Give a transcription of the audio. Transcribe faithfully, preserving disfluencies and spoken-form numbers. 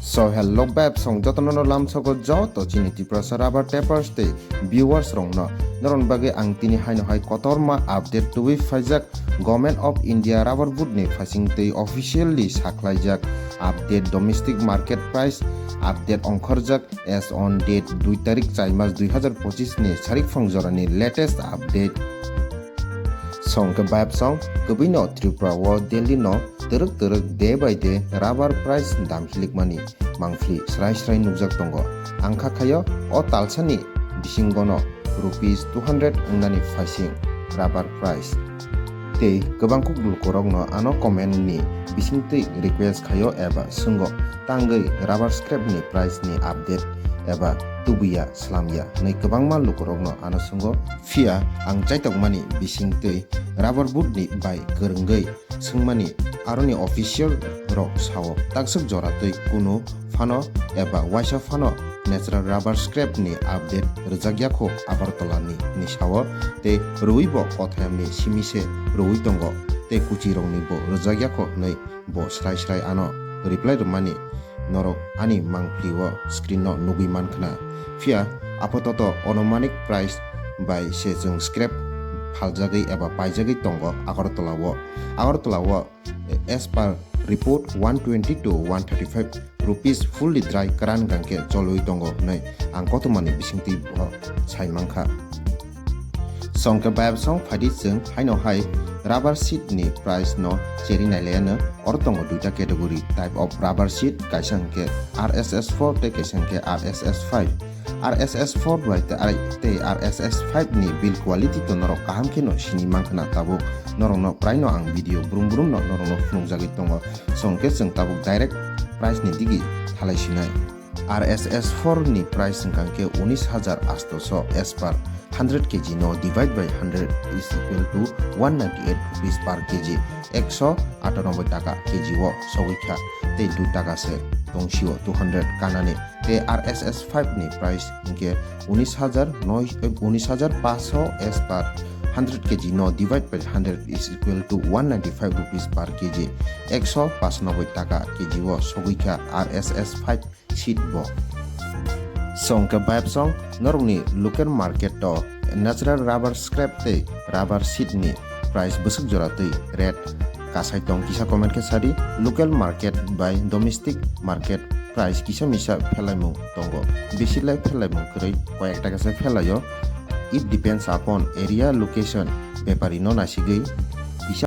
So hello beb song jotono no lamsogo joto chini Tiprasa rubber tappers tei viewers rokno. Norokni bagwi ang tini haino hai kotorma update tubui phaijak. Government of India rubber board ni phaising tei officially sakhlaijak update, domestic market price update ongkhorjak as on date dui tarik chai mas dui hazar pochis ni sarik phang jorani latest update. Song khe beb song kwbwino Tripura o Delhi no twrwk twrwk day by day rubber price dam hilikmani mangpili srai srai nukjak tongo. Ang kha khayo o talsani bisingono rupees two hundred wngnani phaising rubber price. Tei kwbangkuk lukurokno ano comment ni bisingtwi request khayo eba swngo, tangwi rubber scrap ni price ni update eba tubuya slamya hwnwi kwbangma lukurokno ano swngo. Phiya ang chaitokmani bisingtwi rubber board ni bai kwrwngwi swngmani aroni official rok sao, takswk joratwi kunu phano eba waisa phano natural rubber scrap ni update rwjakya kho Agartala ni, ni sao, tei rwui bo kothayam ni simi se rwui tongo, tei kuchi rok ni bo rwjakya kho hwnwi bo srai srai ano reply rwmani norok ani mangpili o screen no nugwi mankhna. Phiya apototo onomanik price bai se chwng scrap phaljagwi eba paijagwi tongo Agartala o. Agartala o as per report one twenty to one thirty five rupees fully dry kwran hwnkhe cholwi tongo hwnwi ang kotormani bisingtwi bo sai mankha. Song khe bayap song phaidi chwng haino hai rubber sheet ni price no cheri nailaiano. Oro tongo duita category type of rubber sheet, kaisa hwnkhe R S S four tei kaisa hwnkhe R S S five. R S S four bai tei R-, tei R S S five ni build quality to norok kaham khe no sini mankha na tabuk. Norok no prai no ang video brum brum no norok no phunukjagwi tongo. Song khe chwng tabuk direct price ni digi thalai sinai. R S S four ni price hwnkha khe unis hajar asto so as per hundred K G no divide by hundred is equal to one ninety eight rupees per K G, ekso atanoboi taka K G o sogwi kha, tei dui taka se tong sio two hundred kanani. Tei R S S five ni price hwnkhe unis hajar noi, eh, unis hajar paso as per hundred K G no divide by hundred is equal to one ninety five rupees per K G, ekso pachanoboi taka K G o sogwi kha R S S five sheet bo. Song khe bayap song norokni local market o natural rubber scrap tei rubber sheet ni price bwswk jora twi rate kasai tong kisa comment khe sadi. Local market bai domestic market price kisa misa phelaimung tongo, bisi lai phelaimung kwrwi, koi ekta kisa phelaio. It depends upon area, location, bepari no naisigwi